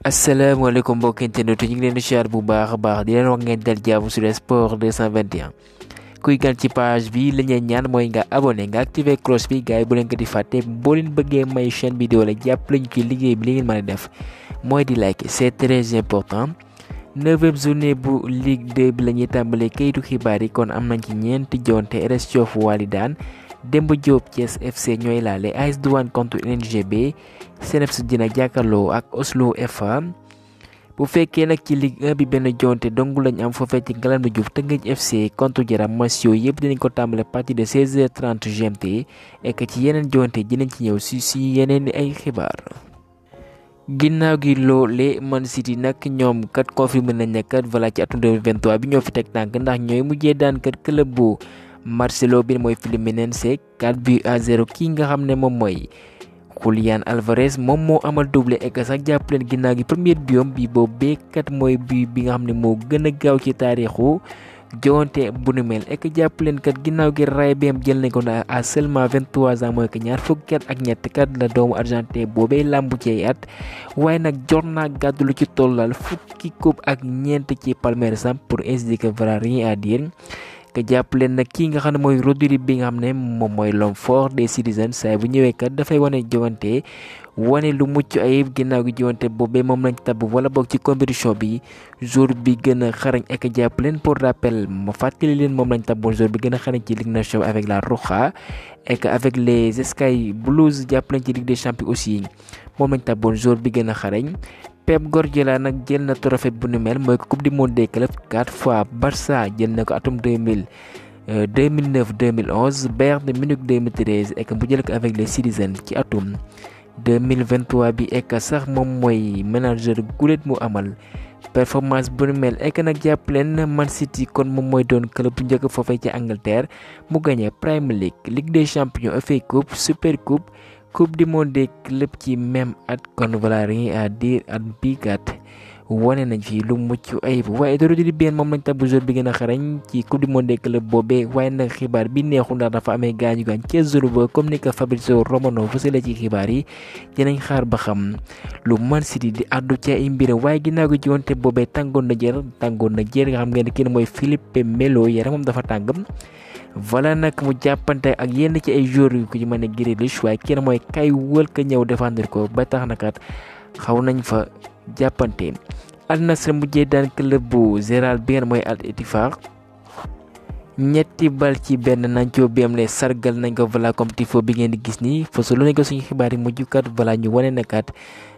asalaamaaleykum mbokki internet ñu ngi leen di siyaar bu baax a baax di leen wax ngeen dal jàmm sur sport 221 kuy gan ci page bi la ñuy ñaan mooy nga abonné nga activer cloche bi gars yi bu leen ko di fàtte boo leen bëggee may chaîne bi doole jàpp lañu ci liggéey bi li ngeen mën a def mooy di like c'est très important. 9e journée bu Ligue 2 bi la ñuy tàmbalee kayitu xibaar yi kon am nañ ci ñeenti jonte RS Thiof Walidane Demba Diop Thiès FC ñooy laale AS Douane contre NGB CNEPS dina jàkkaarloo ak Oslo FA. bu fekkee nag ci Ligue 1 bi benn jonte dong lañ am foofee ci Ngalandou Diouf Teungueth FC contre Jaraaf match yooyu yëpp dinañ ko tàmbale partir de 16h30 GMT et que ci yeneen jonte dinañ ci ñëw si yeneen i ay xibaar. ginnaaw gi loole Man City nag ñoom kat confirmé nañ ne kat voilà ci atum 2023 bi ñoo fi teg tànk ndax ñooy mujjee daan kat club bu Marcelo bi mooy Fluminense 4-0 kii nga xam ne moom mooy Julián Álvarez moom moo amal doublé ek sax jàpp leen ginnaaw gi premier biom bi boobee kat mooy bi nga xam ne moo gën a gaaw ci taarixu jonte bu nu mel ek jàpp leen kat ginnaaw gi ray beem jël nañ ko na à seulement 23 ans mooy que ñaar fukki at ak ñett kat la doomu argentin boobee làmbu ci at waaye nag jot naa gàddu lu ci tollal fukki coupe ak ñeent ci palmarèsam pour ainsi que voilà rien à dire. que jàpp leen nag kii nga xam ne mooy Rodri bi nga xam ne moom mooy l'homme fort des Citizens saa bu ñëwee kat dafay wane jogante wane lu mucc ayib ginnaaw gi jogante boobee moom lañ tabb wala boog ci compétition bi jour bi gën a xarañ ak jàpp leen pour rappel ma fàttali leen moom lañ tabboon jour bi gën a xarañ ci Ligue nationale avec la Roja et avec les Sky Blues jàpp leen ci Ligue des Champions aussi moom lañ tabboon jour bi gën a xarañ. Pep Guardiola nag jël na trophée bu nu mel mooy coupe du monde des clubs 4 fois Barça jël na ko atum 2009 2011 Bayern de Munich 2013 et mu jël ko avec les Citizens ci atum 2023 bi ek sax moom mooy manager gulet mu amal performance bu nu mel ek nag jàpp leen Man City kon moom mooy doon club bu njëkk foofee ci Angleterre mu gagné Premier League Ligue des Champions FA Coupe Super Coupe coupe du monde des clubs ci même at kon voilà rien à dire at bii kat wane nañ fi lu mucc ayib waaye Rodri bien moom lañ tabb jour bi gën a xarañ ci coupe du monde des clubs boobee waaye nag xibaar bi neexul ndax dafa amee gaañu ca jour ba comme ni ko Fabrizio Romano fësale ci xibaar yi dinañ xaar ba xam lu Man City di àddu ca ay mbiram waaye ginnaaw gi jiwante boobee tàngoon na jër nga xam ngeen kii mooy Philippe Melo yaramam dafa tàng. voilà nag mu jàppante ak yenn ci ay joueurs yu ko ci mën a Grealish waaye kenn mooy Kyle Walker ñëw défendre ko ba tax na kat xaw nañ fa jàppante. Al Nassr mujjee daan club bu Gérald Bien mooy Al Ettifaq ñetti bal ci benn nancoo bi am ne sargal nañ ko voilà comme tifo bi ngeen di gis nii fësalu nañ ko suñu xibaar yi mujj kat voilà ñu wane na kat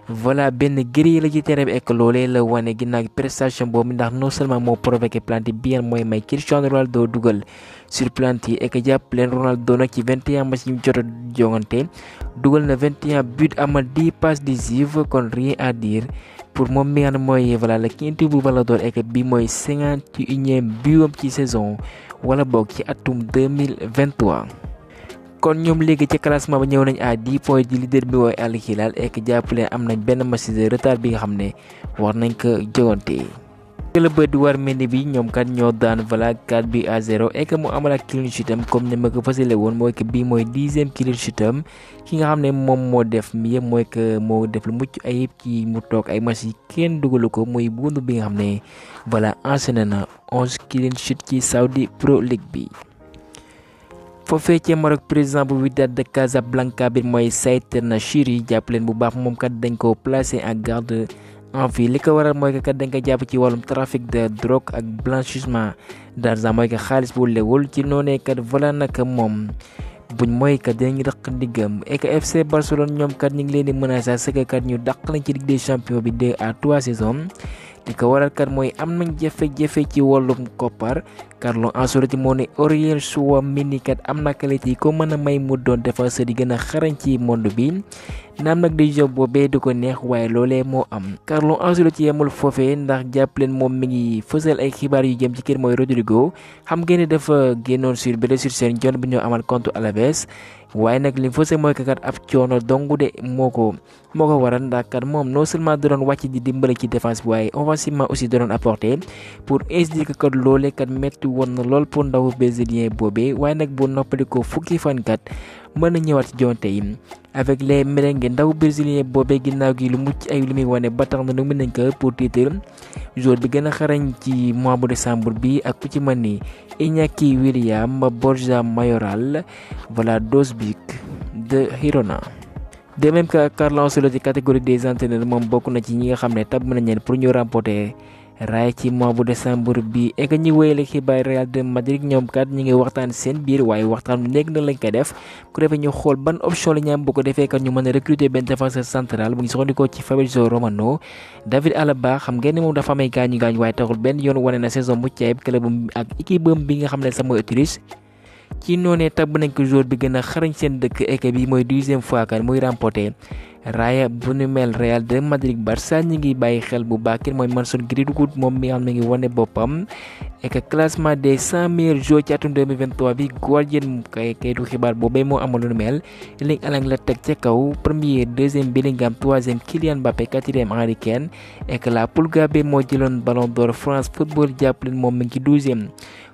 voilà benn gëree la ci terrain bi ek loolee la wane ginnaaw prestation boobu ndax non seulement moo provoqué plante bien mooy may Cristiano Ronaldo dugal sur plante yi ek jàpp leen Ronaldo nag ci 21 match yi mu jot a jongante dugal na 21 but amal 10 passes décisives kon rien à dire pour moom mi nga xam ne mooy voilà le quinté bu Ballon d'Or ek bi mooy 51e butam ci saison wala boog ci atum 2023. kon ñoom léegi ci classement ba ñëw nañ à 10 points di leader bi mooy Al Hilal ek jàppale am nañ benn match de retard bi nga xam ne war nañ ko jogante. club di war mel bi ñoom kat ñoo daan voilà 4-0 ek mu amal ak clean sheet am comme ni ma ko fasile woon mooy que bii mooy 10e clean sheet am ki nga xam ne moom moo def mi yëpp mooy que moo def lu mucc ayib ci mu toog ay match yi kenn dugalu ko muy bundu bi nga xam ne voilà enchaîné na 11 clean sheet ci Saudi Pro League bi. foofee ci Maroc président bu Wydad de Casablanca bi mooy Saïd Nashiri jàpp leen bu baax moom kat dañ ko placé en garde à vue li ko waral mooy que kat dañ ko jàpp ci wàllum trafic de drogue ak blanchissement d'argent mooy que xaalis bu lewul ci noonee kat voilà nag moom buñ mooy kat dinañ rëq ndiggam et que FC Barcelone ñoom kat ñu ngi leen di menacer parce que kat ñu dàq lañ ci Ligue des Champions bi 2 à 3 saisons li ko waral kat mooy am nañ jafe-jafe ci wàllum koppar Carlo Ancelotti moo ne Aurélien Tchouameni kat am na qualité yi ko mën a may mu doon défenseur yi gën a xarañ ci monde bi naam nag di job boobee du ko neex waaye loolee moo am. Carlo Ancelotti yemul foofee ndax jàpp leen moom mi ngi fësal ay xibaar yu jëm ci kër mooy Rodrigo xam ngeen ne dafa génnoon sur blessure seen jon bi ñoo amal contre Alaves waaye nag li fësal mooy kat ab coono dongu de moo ko waral ndax kat moom non seulement da doon wàcc di dimbale ci défense bi waaye offensivement aussi da doon apporter pour expliquer kat loolee kat métti woon na lool pour ndaw brésilien boobee waaye nag bu noppali ko fukki fan kat mën na ñëwaat ci jonte yi avec les merengues ndaw brésilien boobee ginnaaw gi lu mucc ay lu muy wane ba tax na nominé nañ ko pour titre joueur bi gën a xarañ ci mois de décembre bi ak ku ci mën ni Iñaki William Borja Mayoral voilà 12 buts de Girona. De même que Carlo Ancelotti catégorie des entraîneurs moom bokk na ci ñi nga xam ne tab nañ leen pour ñu remporter raay ci mois bu décembre bi et que ñi wéyale xibaar Real de Madrid ñoom kat ñi ngi waxtaan seen biir waaye waxtaan nekk na lañ koy def ku defee ñu xool ban option la ñu am bu ko defee kat ñu mën a recruter benn défenseur central bu ngi soxandikoo ci Fabrizio Romano. David Alaba xam ngeen ne moom dafa amay gaañu waaye taxul benn yoon wane na saison mucc ayib club ak équipe bi nga xam ne sax mooy Autriche. ci noonee tabb nañ ko joueur bi gën a xarañ seen dëkk équipe bi mooy 10e fois kan muy remporter raaya bu nu mel Real de Madrid. Barça ñi ngi bàyyi xel bu baax mooy Mason Greenwood moom mi nga xam ne ngi wane boppam et que classement des 100 meilleurs joueurs ci atum 2023 bi Guardian kayitu xibaar boobee moo amal lu nu mel Erling Haaland la teg ca kaw premier deuxième Bellingham troisième Kylian Mbappé quatrième Harry Kane et que la Pulga bi moo jëloon Ballon d'Or France Football jàpp leen moom mi ngi ci 12e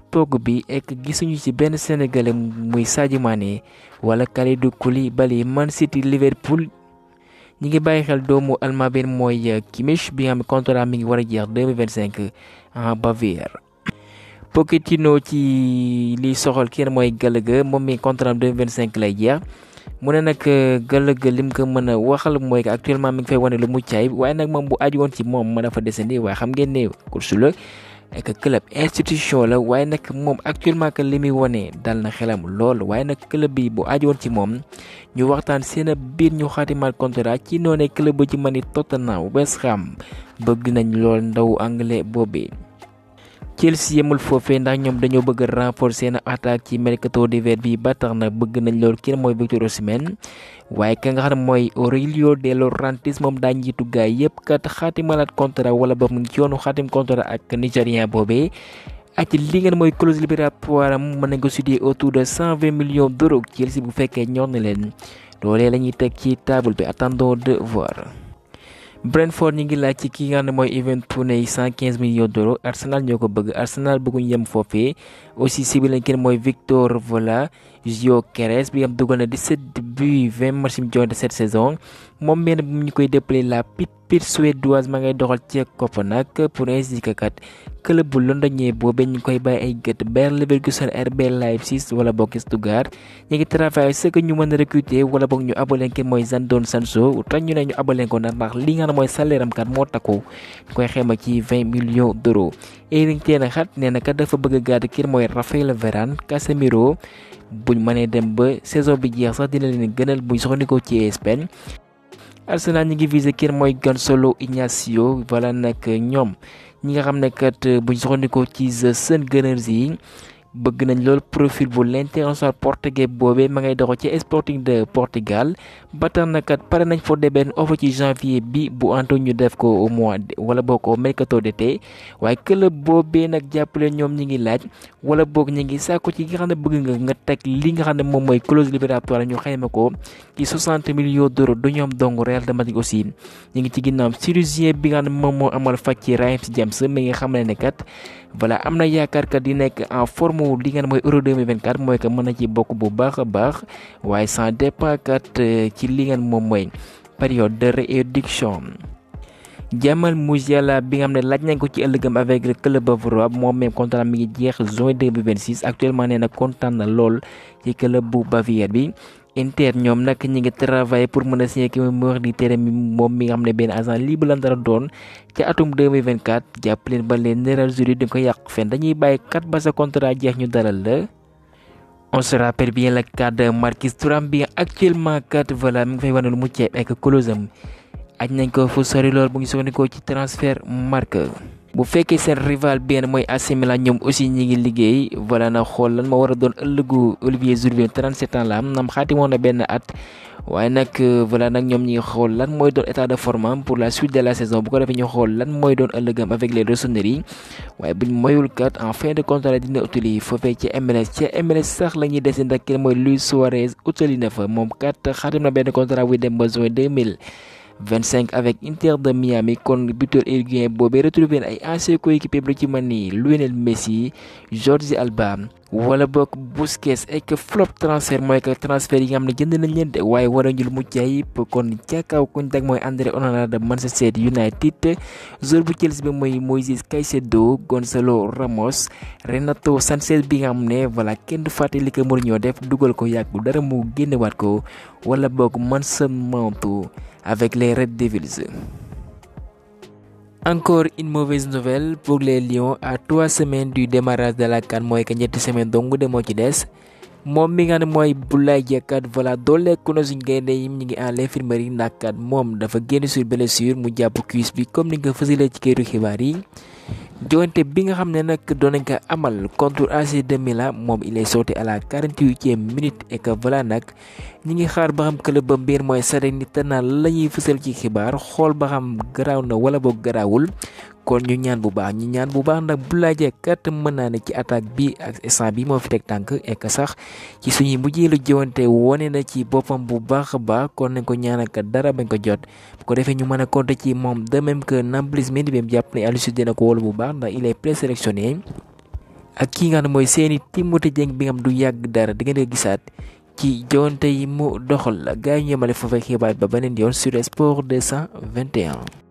togg bi ek gisuñu ci benn sénégalais muy Sadio Mané wala Kalidou Koulibaly Man City Liverpool. ñi ngi bàyyi xel doomu allemand bi mooy Kimmich bi nga xam ne contrat mi ngi war a jeex 2025 en Bavière. Pochettino ci li soxal kii mooy Gallagher moom mi contrat 2025 lay jeex mu ne nag Gallagher lim ko mën a waxal mooy que actuellement mi ngi fay wane lu mucc ayib waaye nag moom bu aju woon ci moom mën a fa desandi waaye xam ngeen ne course la et que club institution la waaye nag moom actuellement que li muy wane dal na xelam lool waaye nag club bi bu aju woon ci moom ñu waxtaan seen biir ñu xaatimaat contrat ci noonee club ba ci mën ni Tottenham West Ham bëgg nañ lool ndaw anglais boobee. Chelsea yemul foofee ndax ñoom dañoo bëgg renforcer seen attaque ci mercato d'hiver bi ba tax na bëgg nañ lool kii mooy Victor Osimhen waaye ka nga xam ne mooy Aurelio De Laurentiis moom daa njiitu gaay yëpp kat xaatimalaat contrat wala ba mu ngi ci yoonu xaatim contrat ak Nigérien boobee. ak li ngeen mooy clause libératoire am mën nañ ko situer autour de 120 millions d'euros Chelsea bu fekkee ñor na leen loolee la ñuy teg ci table bi attendons de voir. Brentford ñi ngi laaj ci ki nga xam ne mooy Ivan Toney 115 millions d'euros Arsenal ñoo ko bëgg Arsenal bëgguñ yem foofee aussi si bi lañ kenn mooy Victor Gyökeres bi am dugal na 17 buts 20 matchs mu joxe cette saison moom benn bu ñu koy déployer la pire suédoise ma ngay doxal ci Copenhague pour ainsi que kat club bu londonien boobee ñu koy bàyyi ay gët Bayer Leverkusen RB Leipzig wala boog Stuttgart ñu ngi travailler ce que ñu mën a recruter wala boog ñu abaleen kenn mooy Jadon Sancho tax ñu ne ñu abaleen ko ndax li nga xam mooy salaire am kat moo takku ñu koy xayma ci 20 millions d'euros. Eric Ten Hag nee na kat dafa bëgg a gàddu kii mooy Raphaël Varane Casemiro buñ mënee dem ba saison bi jeex sax dina leen gënal buñ soxandikoo ci Espagne. Arsenal ñi ngi visé kii mooy Gonçalo Inácio voilà nag ñoom ñi nga xam ne kat buñ soxandikoo ci The Sun Gunners yi bëgg nañ lool profil bu l'international portugais boobee ma ngay doxo ci Sporting de Portugal ba tax na kat pare nañ foo de benn offre ci janvier bi bu anto ñu def ko au mois wala boog au mercato d'été waaye club boobee nag jàppale ñoom ñi ngi laaj wala boog ñi ngi sàkku ci nga xam ne bëgg nga teg li nga xam ne moom mooy clause libératoire ñu xayma ko ci 60 millions d'euros du ñoom dong Real de Madrid aussi ñi ngi ci ginnaaw chirurgien bi nga xam ne moom moo amal faj ci Raheem James mi nga xam ne kat voilà am na yaakaar kat di nekk en forme li ngeen mooy Euro 2024 mooy que mën na ci bokk bu baax a baax waaye sans dépend kat ci li ngeen moom mooy période de rééducation. Jamal Musiala bi nga xam ne laaj nañ ko ci ëllëgam avec le club bavarois moom même contrat mi ngi jeex juin 2026 actuellement nee na kontaan na lool ci club bu Bavière bi. Inter ñoom nag ñi ngi travailler pour mën a signer ki mu wax di tere mi moom mi nga xam ne benn agent libre la dara doon ci atum 2024 jàpp leen ba leen neral juri di ko yàq fen dañuy bàyyi kat ba sa contrat jeex ñu dalal la. On se rappelle bien le cas de Marcus Thuram bi actuellement kat voilà mi ngi fay wane lu mu ceeb ak closam aj nañ ko fu sori lool bu ngi soxandikoo ci Transfermarkt. bu fekkee seen rival benn mooy AC Milan ñoom aussi ñi ngi liggéey voilà na xool lan ma war a doon ëllëgu Olivier Giroud 37 ans la am nam xaatimoon na benn at waaye nag voilà nag ñoom ñi ngi xool lan mooy doon état de forme pour la suite de la saison bu ko defee ñu xool lan mooy doon ëllëgam avec les Rossoneri waaye buñ moyul kat en fin de contrat dina utali foofee ci MLS sax la ñuy desi ndax kenn mooy Luis Suarez utali na fa moom kat xaatim na benn contrat buy dem ba juin 2025 avec Inter de Miami kon buteur uruguayen boobee retrouvé ay anciens coéquipiers lu ci mel ni Lionel Messi Jordi Alba wala bokk Busquets ak flop transfert mooy que transfert yi nga xam ne jënd nañ leen de waaye war a ñu lu mucc ayib kon ca kaw kuñ teg mooy André Onana de Manchester United joueur bu Chelsea bi mooy Moises Caicedo, Gonzalo Ramos, Renato Sanchez bi nga xam ne voilà kenn du fàtte li ko Mourinho def dugal ko yàggu dara mu génnewaat ko wala bokk Mason Mount avec les Red Devils. Encore une mauvaise nouvelle pour les Lions à 3 semaines du démarrage de la CAN mooy que ñetti semaine dong de moo ci des moom mi nga ne mooy Boulaye Dia kat voilà dooleeku na suñ gaynde yi ñu ngi à l'infirmerie ndax kat moom dafa génn sur blessure mu jàpp cuisse bi comme ni nga ko fësalee ci këru xibaar yi. joŋante bi nga xam ne nag doon nañ ko amal contre AC de Milan moom il est sorti à la 48e minute et que voilà nag ñi ngi xaar ba xam club ba mbir mooy Salernitana la ñuy fësal ci xibaar xool ba xam garaaw na wala boog garaawul kon ñu ñaan bu baax ndax Boulaye Dia kat mën naa ne ci attaque bi ak instant bi moo fi teg tànk et que sax ci suñuy mujjeelu joŋante wone na ci boppam bu baax a baax kon nañ ko ñaanal kat dara bañ ko jot bu ko defee ñu mën a compter ci moom de même que Nampalys Mendy bi jàpp ne Aliou Cissé dina ko wóolu bu baax ndax il est présélectionné ak kii nga xam ne mooy seeni Timothée Dieng bi nga xam du yàgg dara di ngeen ko gisaat ci joŋante yi mu doxal la gars yi ñu yemale foofee xibaar ba beneen yoon sur Sport 221.